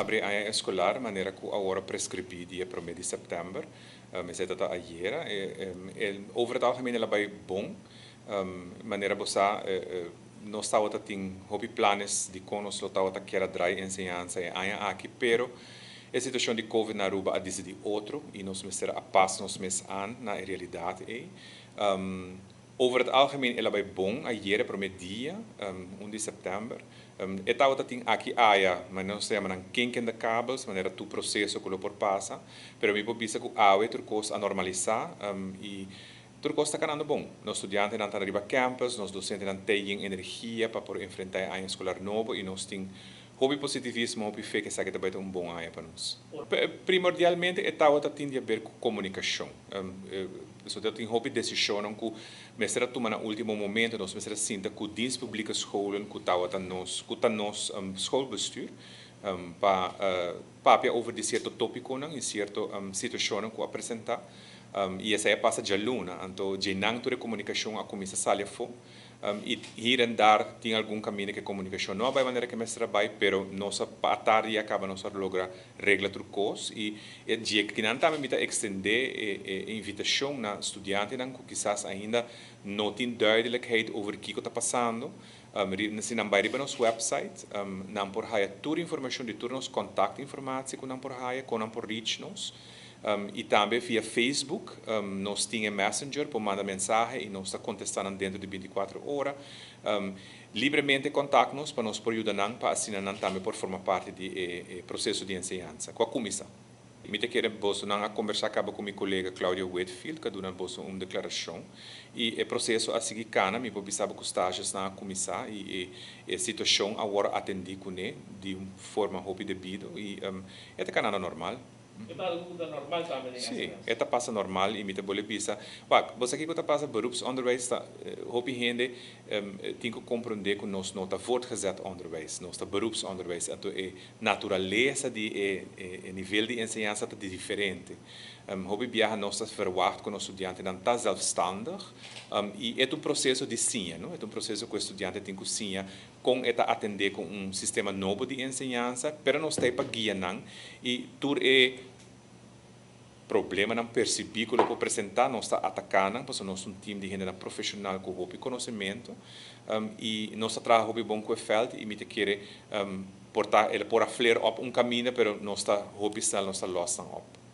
habri aña escolar manera cu awor prescribi dia 1 di september. Esey ta ayera. Over het algemeen el a bay bon. Manera bo sa, nos tawata tin hopi planes di con nos lo tawata kier a draai enseñansa e aña aki, pero e situacion di Covid na Aruba a dicidi otro y nos mester a pas nos mes aan na e realidad ey. Over het algemeen el a bay bon ayera, prome dia, 1 di september. E tawata tin aki aya, manera nos ta yama nan kink in de kabels, manera tur proceso cu lo por pasa, pero mi por bisa cu awe tur cos a normalisa y tur cos ta canando bon. Nos studiantenan ta riba campus, nos docentenan tin energia pa por enfrenta e aña escolar nobo y nos tin hopi positivismo, hopi fe cu esaki ta bay ta un bon aña pa nos. Primordialmente e tawata tin di haber cu comunicacion. So tin hopi decision cu mester a tuma na ultimo momento, nos mester a sinta cu Dienst Publieke Scholen, cu ta nos schoolbestuur, pa papia over di cierto topiconan y cierto situacionnan cu a presenta. Y esey a pasa dialuna, anto djenan tur e comunicacion a cuminsa sali afo. Y hier en daar tin algun caminda cu e comunicacion no a bay manera cu mester a bay, pero nos a tardi a caba nos a logra regla tur cos y e akinan tambe mi ta extende e invitacion na studiantenan cu kisas ainda no tin duidelijkheid over kico ta pasando. Si nan bay riba nos website, nan por haya tur informacion di tur nos contactinformatie cu nan por haya, con nan por reach nos. Y tambe via Facebook, nos tin Messenger, por manda mensahe y nos ta contestando dentro di 24 ora. Libremente contact nos pa nos por yuda nan pa asina nan tambe por forma parti di e proceso di enseñansa. Cu a cuminsa. Mi ta kere boso nan a conversa caba cu mi colega Claudia Whitfield, cu a duna boso un declaracion. Y e proceso a sigui cana, mi por bisa cu stages nan a cuminsa y e situacion awor atendi cune di un forma hopi debido y e ta canando normal. Ta algo normal tambe den Si, e ta pasa normal y mi ta bolbe bisa. Wak, bo sa kico ta pasa, beroepsonderwijs ta hopi hende tin cu comprende cu nos no ta voortgezet onderwijs, nos ta beroepsonderwijs. Anto e naturalesa di e nivel di enseñansa ta diferente. Hopi biaha nos ta verwacht cu nos studiantenan ta zelfstandig y e ta un proceso di siña, no? E ta un proceso cu e studiante tin cu siña con e ta atende cu un sistema nobo di enseñansa, pero nos ta pa guia nan y tur e problemanan percibi cu lo por presenta, nos ta ataca nan, pasobra nos ta un team di hende profesional cu hopi conocimento y nos ta traha hopi bon cu e veld y mi ta kere por ta, el por a flare up un caminda, pero nos ta hopi snel, nos ta los nan op.